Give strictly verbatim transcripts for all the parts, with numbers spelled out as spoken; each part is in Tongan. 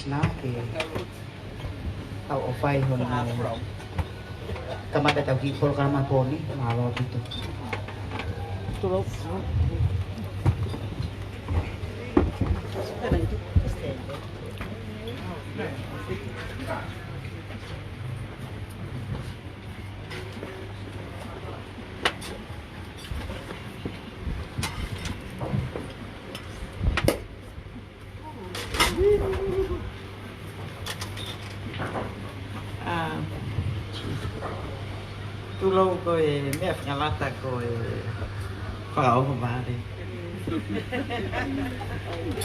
Nā ke tau ʻofa ʻi hono kamata ʻetau kiʻi polokalama pō ni, mālō ʻaupito. Um, tulou, ko e meʻa fakalata ko e fakaʻohovale.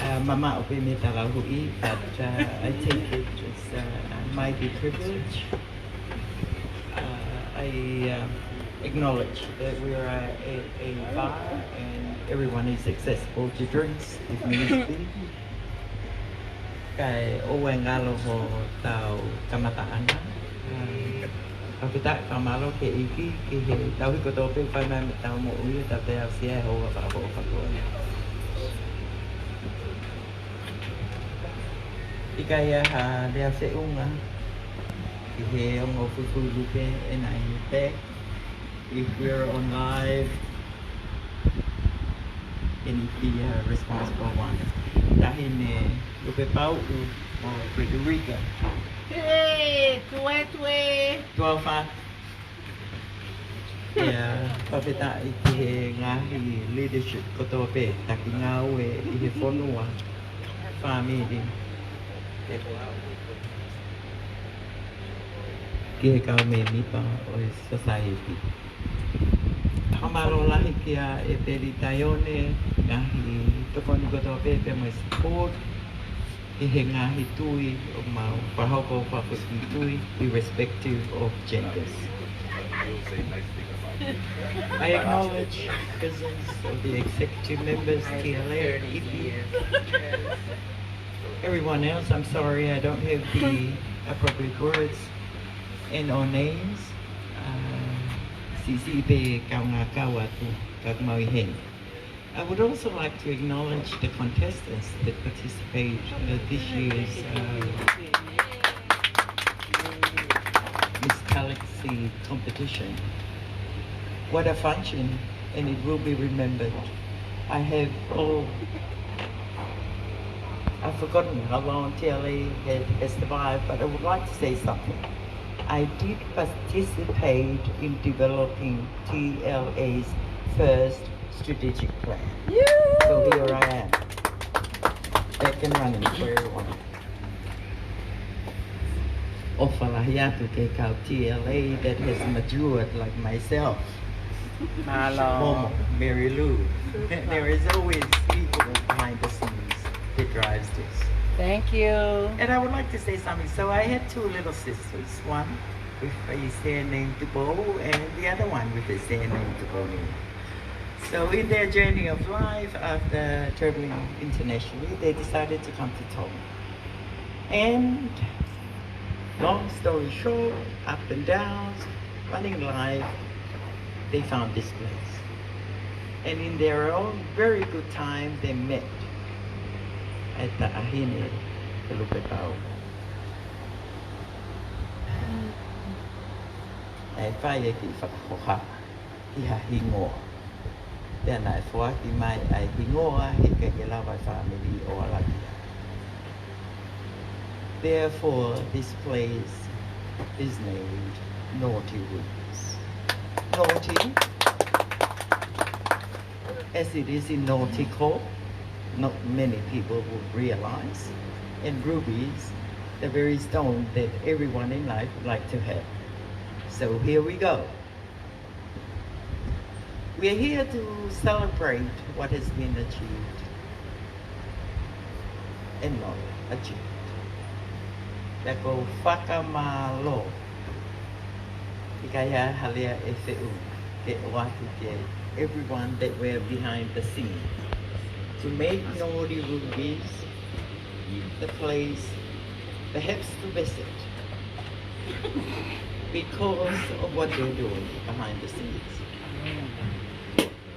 Uh, mamaʻo pē mei he talauhuʻi, but, uh, I take it as, uh, a mighty privilege. Uh, I, um, acknowledge that we are a, a bar and everyone is accessible to drinks if needs be. Kae ʻoua ʻe ngalo hotau kamataʻanga. Um, fakafetaʻi, fakamālō ki he ʻEiki, ki he tauhi kotoa pē ʻoku fai mai mei heʻetau moʻui, ʻo tau toe aʻusia e houa fakaʻofoʻofa ko eni. ʻIkai ha lea feʻunga ki he ongo fuifui lupe ʻe nai pe. If we're on live, it needs to be a responsible one. Taʻahine Lupe Pauʻu mo Frederica. Hey, tue, tue. Tuʻa ʻofa. ʻIa, fakafetaʻi ki he ngaahi leadership kotoa pē, taki ngāue ʻi he fonua, fāmili, ki he kau mēmipa ʻo e society. Fakamālō lahi kia ʻEpeli Taione, ngaahi tokoni kotoa pē pea mo e support. Ki he ngaahi tui ʻoku mau fakahoko fakafoʻituitui, irrespective of genders. I acknowledge the presence of the executive members, T L A, Ipi, everyone else. I'm sorry, I don't have the appropriate words and or names. Uh, siʻisiʻi pē kaungā kau atu, ka ʻoku mau ʻi heni. I would also like to acknowledge the contestants that participate in this year's, uh, Miss Galaxy competition. What a function, and it will be remembered. I have, oh, I've forgotten how long T L A had, has survived, but I would like to say something. I did participate in developing T L A's first strategic plan. So here I am, back and running for everyone. ʻOfa lahi atu ki he kau T L A that has matured like myself. Mālō. Momo, Mary Lou. There is always people behind the scenes that drives this. Thank you. And I would like to say something. So I had two little sisters, one with a surname Dubow and the other one with a surname Dubow. So in their journey of life, after traveling internationally, they decided to come to Tonga. And long story short, up and downs, running life, they found this place. And in their own very good time, they met ʻa e Taʻahine Lupe Pauʻu. ʻA e fai e kiʻi fakahoha ʻi ha hingoa. Pea naʻe foaki mai ʻa e hingoa heʻikai ke lava e fāmili ʻo ala ki ai. Therefore, this place is named Naughty Rubies. Naughty, as it is in nautical, not many people would realize, and rubies, the very stone that everyone in life would like to have. So here we go. We are here to celebrate what has been achieved and not achieved. Pea ʻoku ou fakamālō, ʻikai ha lea ʻe feʻunga ke ʻoatu ki everyone that were behind the scene to make Naughty Rubies the place perhaps to visit because of what they're doing behind the scenes.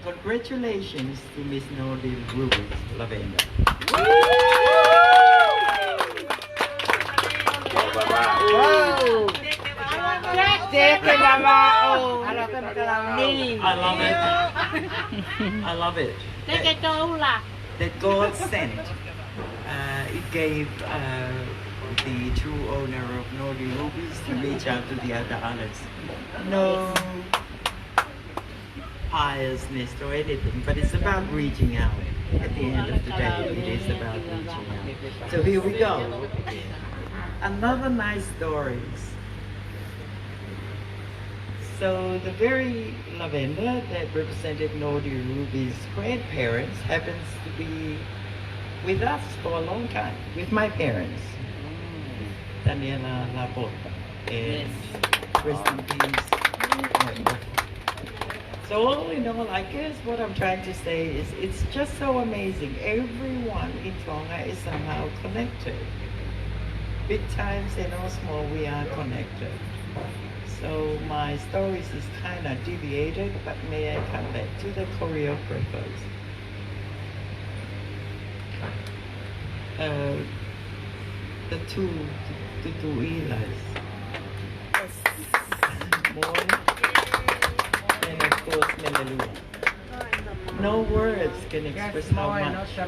Congratulations to Miss Naughty Rubies Lavender. Wow. Teke vavao. Ala ka maka lau ni. I love it. I love it. Teke toula. That God sent. Uh, it gave, uh, the true owner of Nori Rubies to reach out to the other owners. No piousness or anything, but it's about reaching out. At the end of the day, it is about reaching out. So here we go. Another nice story. So the very Lavender that represented Nori Ruby's grandparents happens to be with us for a long time, with my parents, Daniela Laporta. And rest in peace. So all in all, I guess what I'm trying to say is it's just so amazing. Everyone in Tonga is somehow connected. Big times and all small, we are connected. So my stories is kind of deviated, but may I come back to the choreographers. Uh, the two, the two Eli's. Moe and of course Melelua. No words can express how much we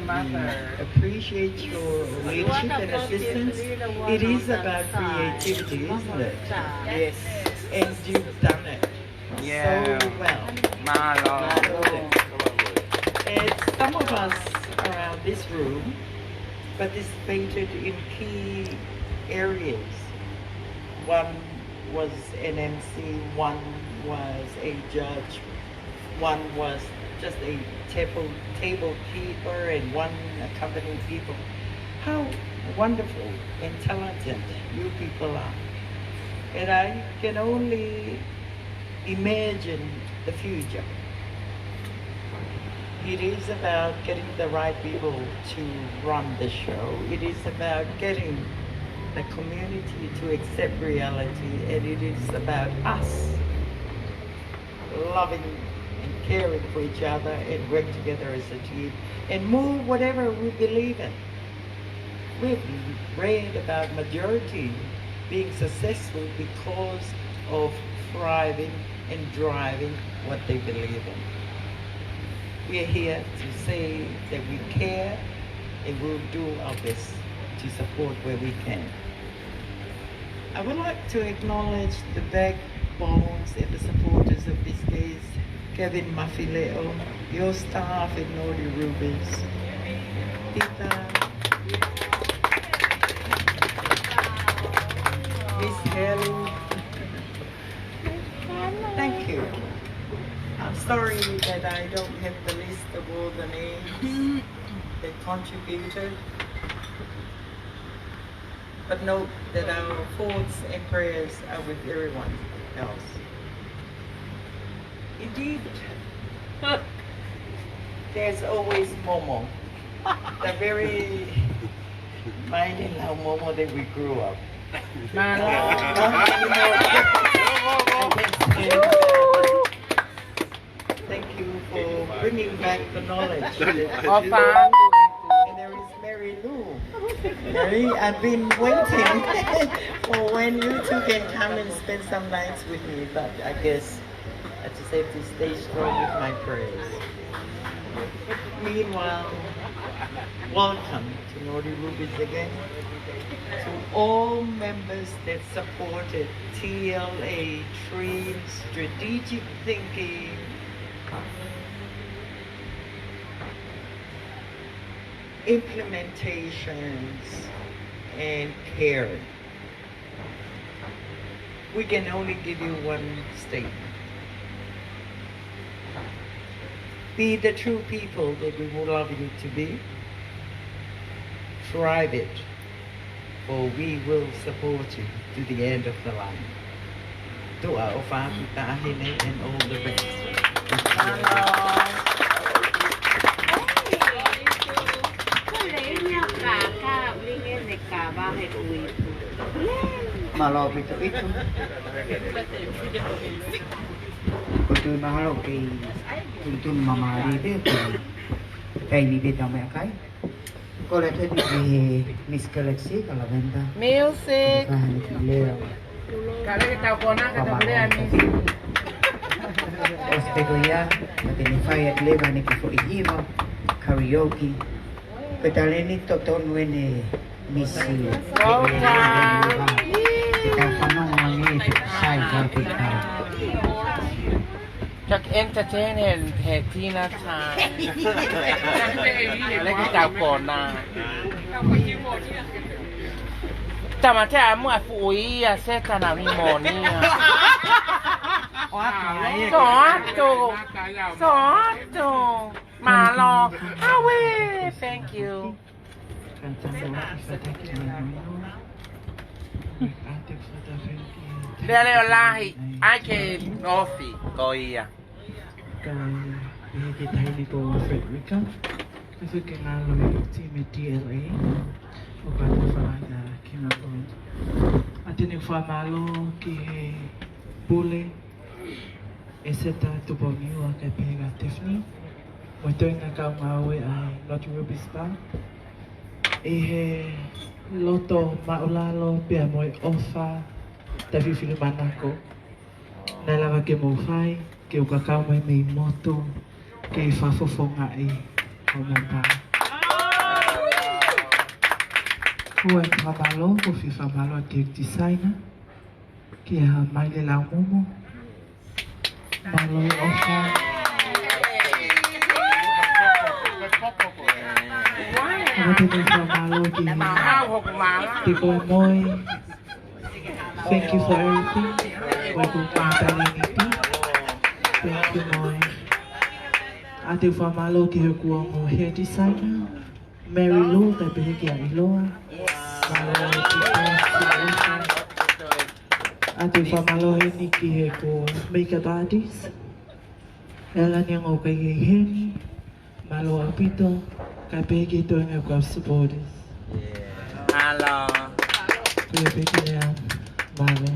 appreciate your leadership and assistance. It is about creativity, isn't it? Yes. And you've done it so well. Mālō. And some of us around this room participated in key areas. One was an M C, one was a judge, one was just a table, table keeper, and one accompanied people. How wonderful and talented you people are. And I can only imagine the future. It is about getting the right people to run the show. It is about getting the community to accept reality, and it is about us loving and caring for each other and work together as a team and move whatever we believe in. We've read about majority being successful because of thriving and driving what they believe in. We are here to say that we care and we'll do our best to support where we can. I would like to acknowledge the backbones and the supporters of this case, Kevin Mafileo, your staff at Nori Rubies, Peter, Miss Helen. Thank you. I'm sorry that I don't have the list of all the names that contributed. But know that our thoughts and prayers are with everyone else. Indeed, there's always Momo, the very mighty Lau Momo that we grew up. Mālō. Not anymore. I guess Thank you for bringing back the knowledge. Ofa. And there is Mary Lou. Mary, I've been waiting for when you two can come and spend some nights with me, but I guess I just have to stay strong with my prayers. Meanwhile, welcome to Nori Rubies again. To all members that supported T L A, Dream, Strategic Thinking, Implementations, and Caring. We can only give you one statement. Be the true people that we would love you to be. Thrive it, for we will support you to the end of the line. Tuʻa ʻofa atu Taʻahine and all the best. Mālō ʻaupito. Ko e tui mahalo ke tunu mamaʻo pē, ko e taimi pē tau meʻakai. Kole atu eni ki he Miss Galaxy, ka Lavender. Music. Ka hane ki leo. Ka lele tau kona, ka tau lea, Miss. ʻOsi pē ko ia, ka te ne fai atu leva ʻene kiʻi foʻi hiva, karaoke. Ko e talēniti totonu eni, Miss. Roll Tide. Ke tau fanongo ange, te sai, ka te tau. Just entertain and have dinner time. Lele tau kona. Tamatea mo e fuʻu ia seta na ni moʻoni ia. Sō atu. Sō atu. Mālō. Awe. Thank you. Pea leo lahi, ʻai ke ofi, ko ia. Ka, ʻi he taimi ko Frederica, ka fekengalo e timi T L A, ʻo ka te fai na ki na ko. ʻA te ne fakamālō ki he pule, ʻEseta Tupouniua kae pehē kia Tiffany, mo e toenga kau ngāue ʻa e Lotte Ruby Spa. ʻI he loto māʻulalo pea mo e ʻofa taʻefilifilimānako naʻe lava ke mou fai, ke u kakau mai mei motu, ke fakafofongaʻi homou pā. Ko e fakamālō, ko e fakamālō atu ki he designer, kia Maile Laumomo. Mālō e ʻofa. Ka te ne fakamālō ki he Te Koe Moe. Thank you for everything. Ko e kuo talēniti. Thank you, Moe. ʻA te fakamālō ki he kuonga hair designer. Mary Lou, kae pehē kia ʻIloa. Mālō e tita, ʻa te fakamālō heni ki he ko makeup artist. ʻElani ango kai kei heni. Mālō ʻaupito, kae pehē ki he toenga ko e supporters. Mālō. Ko e pehē ki lea, mālō.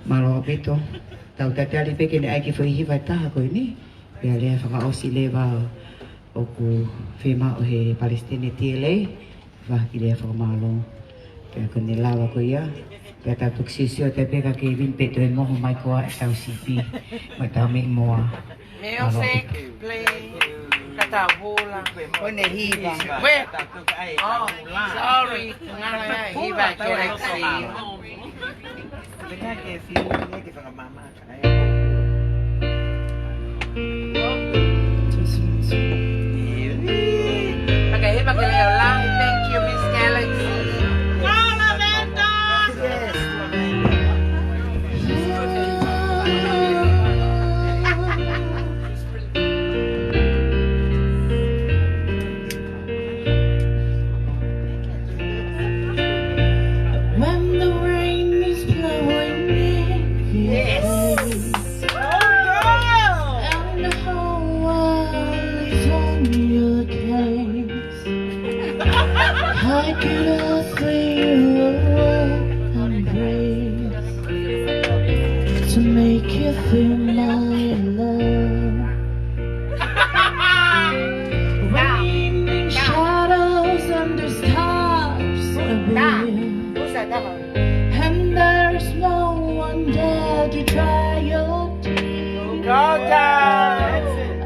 Mālō ʻaupito. Tau tatali pē ke ne ʻai ke foʻi hiva ʻe taha ko eni. Pea lea fakaʻosi leva ʻoku fiemaʻu he palesiteni T L A, fai e kiʻi lea fakamālō. Pea ko ʻene lava ko ia. Pea tau toki siosio atu pē ka ke vin pe toe moho mai koā ʻetau sipi. Mo ʻetau meʻi moa. Music, play. Ka tau hula. Ko ʻene hiva. Wait. Oh, sorry. Ngana ia hiva ke Lexi. Pea ke hiva ke leʻo lahi. Thank you, Miss Galaxy. When the rain is blowing in your face, and the whole world is on your case, I could offer you a warm embrace to make you feel my love. Raining shadows and the stars appear, and there's no one there to dry your tears.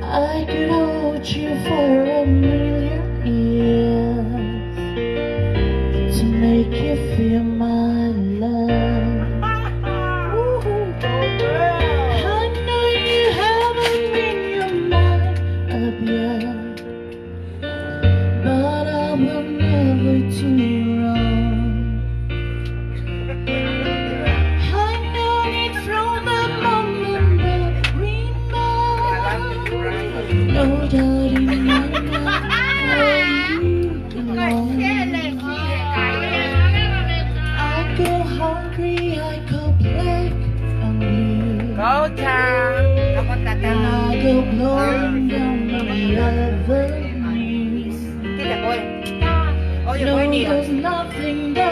I could hold you for a million years to make you feel my love. I know you haven't made your mind up yet, but I will never do you wrong. I know it from the moment that we met. No doubt in my mind where you belong. I go hungry, I go black and blue. Go time. And I go blowing down the avenue. No, there's nothing that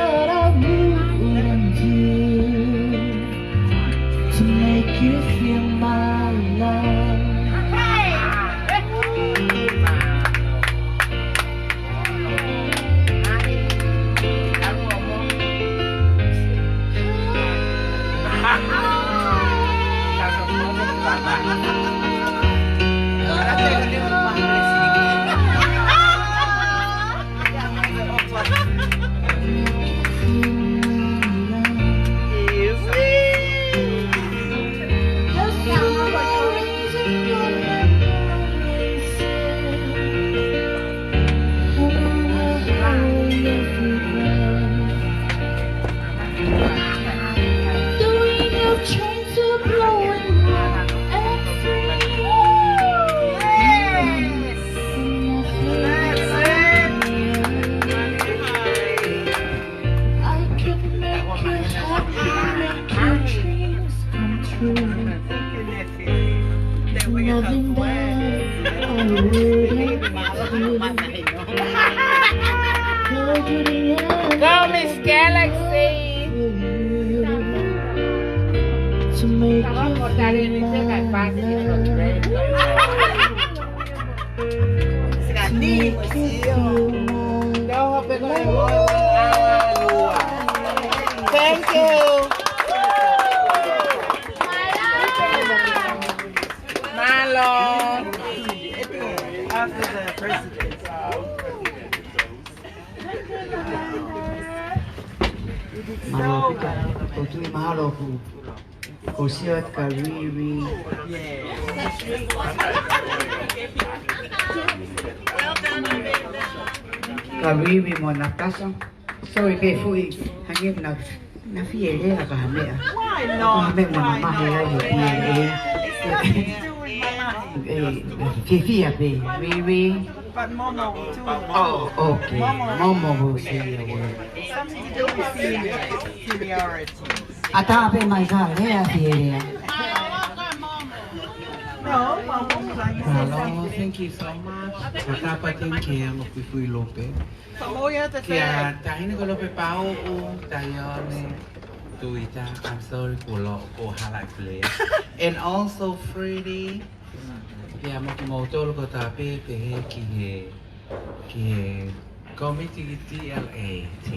Give you my love. I could make you happy, make your dreams come true. Nothing that I wouldn't do. Go to the end. Go, Miss Galaxy. To make you feel my love. Thank you. Mālō. After the president. Mālō, Pita. Ko tui mālō ku. Ko sio atu ka Riri. Ka Riri mo Natasha. Sorry, pē foʻi, hangē na, na fie lea ka ha meʻa. Why not? Ka ha meʻa mo na mahe ai he pia e. It's nothing to do with my money. Eh, fifia pē, Riri. But Momo too. Oh, okay. Momo. Momo will say a word. Something to do with senior, seniority. ʻAtā pē mai ka lea, fie lea. No, Momo, like you said. Hello, thank you so much. Fakapatini ke amo kui kui lope. Kia Taʻahine ko Lope Pauʻu, Taione, Tuita, I'm sorry, ko lo, ko hala kule. And also Freddie, pea mo kimoutolu kotoa pē, pehē ki he, ki he kōmiti ki T L A T.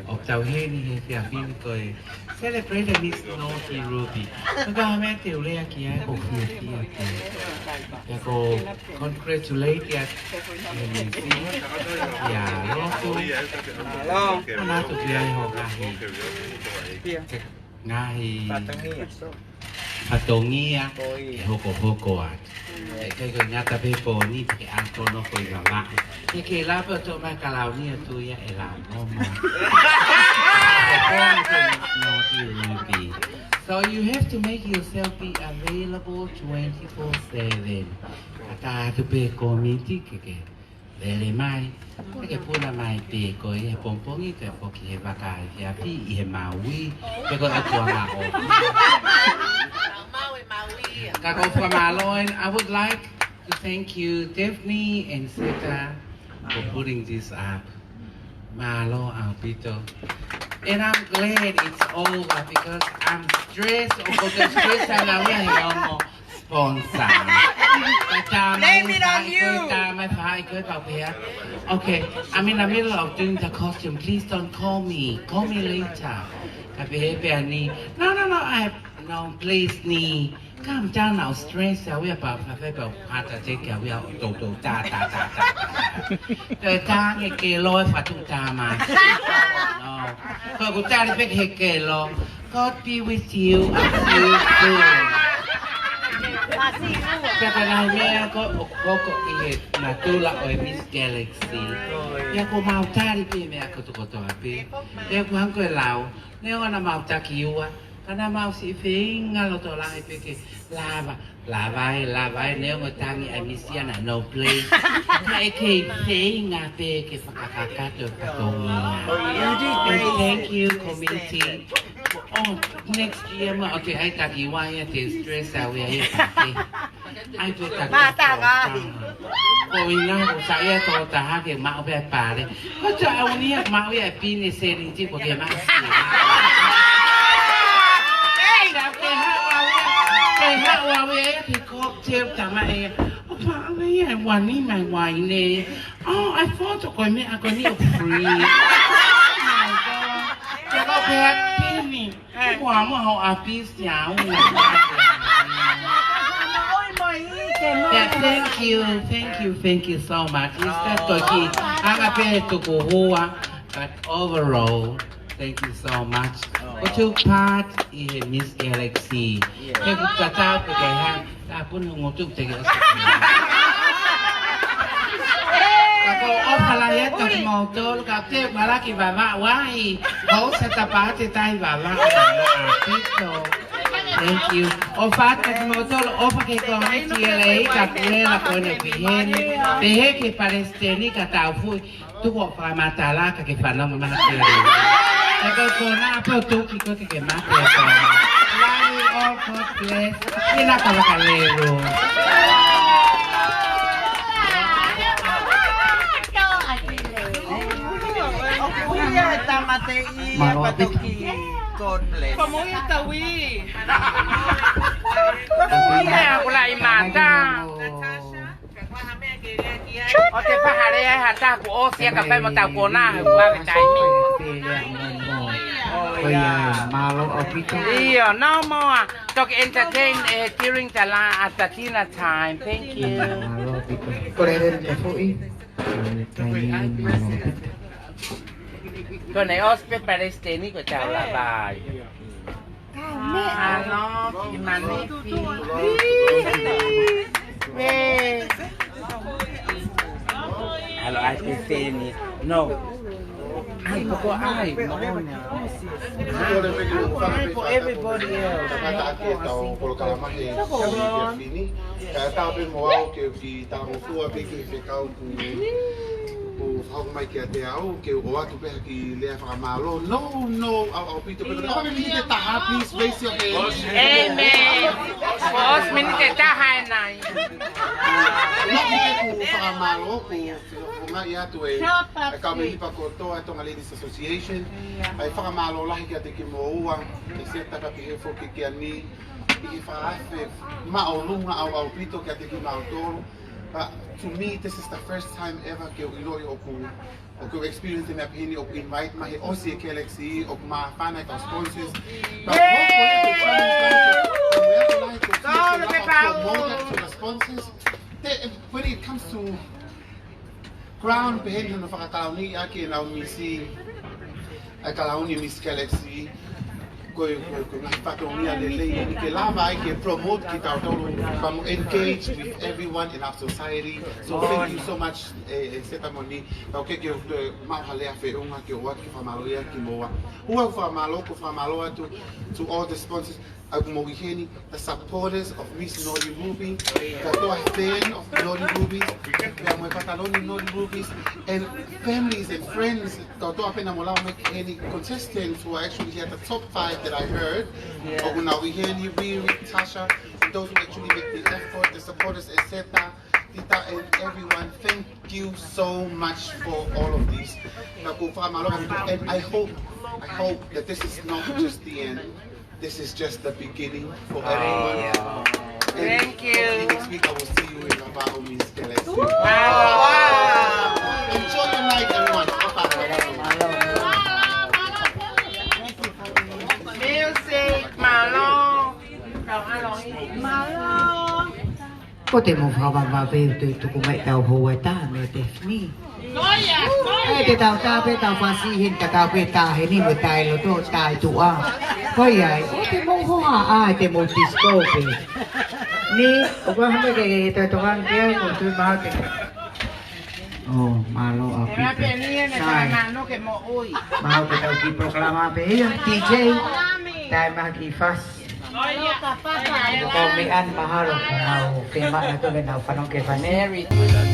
ʻOku tau ʻi heni he efiafi ni ko e celebrate Miss Naughty Ruby. Ka ko e meʻa te u lea ki ai ko e fiefia pē. Pea ko e congratulate atu ki he M C. ʻIa, loko. Hello. Ana tu ki ai ho ngaahi. Ngaahi. Fatongia. Fatongia. Ko ia. ʻE hokohoko atu. ʻE kai ko ngata pē pō ni te ke ako no ko i mama. Te ke lava ʻo toʻo mai ka lau ni atu ia ʻe lau no ma. Naughty Ruby. So you have to make yourself be available twenty-four seven. ʻAtā atu pē kōmiti ke ke lele mai. Ke ke puna mai pē ko e he pongipongi ke foki he vaka efiafi ʻi he Maui. Pe ko e ʻOtua ma o. Ka ko fakamālō, and I would like to thank you, Daphne and Seta, for putting this up. Mālō ʻaupito. And I'm glad it's over because I'm stressed. ʻOku ou stress ʻa e ngāue he ongo sponsor. Blame it on you. Tamai fai ko e pau pea. Okay, I'm in the middle of doing the costume. Please don't call me. Call me later. Ka pehē pē ʻa ni. No, no, no, I, no, please, ni. Come down, I'll stress. ʻAu ia pau, pau, pau, pau, heart attack, ʻau ia tou, tou, ta, ta, ta, ta, ta. Te tangi ke loe fatu tamai. No. Ko ku tali pē ke ke lo. God be with you. I'll see you soon. Pea ko e ngaahi meʻa ko, ʻoku hoko ʻi he natula ʻo e Miss Galaxy. Pea ko mau tali pē meʻa kotokotoa pē. Pea ko hangē ko e lau. Neongo naʻa mau taki ua. Ka naʻa mau siʻi feinga lotolahi pē ke lava. Lava ē, lava ē, neongo tangi ʻa e misi ʻana, no play. Ka ʻe kei feinga pē ke fakakakato e fatongia. You did great. And thank you, committee. Oh, next year ma, okay, ʻai taki ua ia te stress ʻaʻaku ia ia pake. ʻAi pē taki. Mātanga. Ko ina ko sa ia to taha ke maʻu pē pale. Ko ta au ni ia maʻu ia pine seni ti ko ke ma. Hey! Sa ke ha au ia He cocktail tama e, ʻofa ʻalu ia e wani mai wai ne. Oh, I thought ko e meʻa ko eni ʻoku free. Oh my God. Te ko pea pini. Mua mua ho ʻapisi au. Yeah, thank you, thank you, thank you so much. It's just ko e kiʻi anga pē tuku hua, but overall, thank you so much. Ko e took part ʻi he Miss Galaxy. He kuo tatau pē ke ha, ka puni ngutu te ke ʻosi. Ka ko e ʻofa lahi atu kiate kimoutolu, ka te malaki vavaʻu ai. Ko e tapate tai vavaʻu ʻaupito. Thank you. ʻOfa atu kiate kimoutolu, ʻofa ki he komiti L A, ka kuela ko eni ʻoku ʻi heni. Pehē ki he palesiteni ka tau fui. Tuku ʻo fakamatala ka ke fanongo mai ki ai. Ka ko e konā pē ʻo tuki ko ke ke mate ʻo ko. Love you all, God bless. Ina ka vakalelu. Ia e tamateʻi, ia patoki. God bless. Ko mo ia taui. Ko mo ia kula i mata. ʻO te fakalea e hata ku o sia ka fai mo tau kona he ua me taimi. Ko ia, mālō ʻaupito. ʻIo, no more. Toki entertain e during the la-, at the dinner time. Thank you. Mālō ʻaupito. Ko e lele te fuʻi. Taimi mālō ʻaupito. Ko eni ʻosi pē palesiteni ko tau lava ai. Alo, ki Manefi. Ē. Alo, ai te teni. No. Ai, poko ai, mo ona. Ai, for everybody else. Tangata ake tau polokalama he fini. Ka tau pē mo au ke ki tau mo fua pē ki he fekau ku. Ko fau mai kiate au, ke ʻoatu pē ha kiʻi lea fakamālō. No, no, ʻau, ʻaupito pē. Ko e miniti ʻe taha, please raise your hand. Amen. ʻOsi miniti ʻe taha ʻe nai. Naʻe ʻikai ke u fakamālō, ko u ngaahi atu e, e kau mēmipa kotoa Tonga Ladies Association. ʻAi fakamālō lahi kiate kimoua, e se tapa ki he foki ki ani, ʻi he fakaafe māʻolunga ʻau, ʻaupito kiate kimautolu. But to me, this is the first time ever ke u ʻiloʻi ʻoku, ʻoku experience e meʻa peheni ʻoku invite mai he ʻosi e Galaxy, ʻoku māfana e kau sponsors. But hopefully, the challenge comes to, we have to, like, to, to, to, to the sponsors. They, when it comes to crown peheni hono fakakalauni ʻaki ʻenau misi, ʻa e kalauni Miss Galaxy, ko e, ko e, ko e ngaahi fatongia lelei eni ke lava ai ke promote kitautolu, pea mo engage with everyone in our society. So thank you so much, e, e Seta Moni, ka ke ke, e, maʻu ha lea feʻunga ke ʻoatu ke fakamālō ia kimoua. Ua fakamālō, ko e fakamālō atu to all the sponsors, ʻoku mou ʻi heni, the supporters of Miss Nolly Ruby, kātoa e fan of Nolly Ruby, pea mo e fakaloni Nolly Ruby, and families and friends, kātoa pē naʻa mou lava mai ki heni, contestants who are actually here, the top five that I heard, ʻoku nau ʻi heni, Riri, Tasha, and those who actually make the effort, the supporters, et cetera, Tita and everyone, thank you so much for all of this. Ka ʻoku ou fakamālō atu, and I hope, I hope that this is not just the end. This is just the beginning for everyone. And thank you. Hopefully next week I will see you in Vavaʻu, Miss Galaxy. Wow. Enjoy your night, everyone. Bye-bye. Music, mālō. Mālō. Ko te mo fava va pe tu tu ku mai tau ho wa ta me te ni. Ko ia, ko ia. E te tau tā pē tau fasi heni ka tau pē tā heni mo tā e loto tā e tuʻa. Ko ia, ʻo te mo hoa ʻa, te mo disco pē. Ni, ʻoku hame ke, ke te tokan ke, ko tu ma ke. Oh, mālō ʻaupito. Sai. Mālō ke tau ki polokalama pē ia, D J. Tae mai ki fasi. Ko e meʻa ni mahalo, ko nau ke maʻa ko ke nau fanongo ke fasi.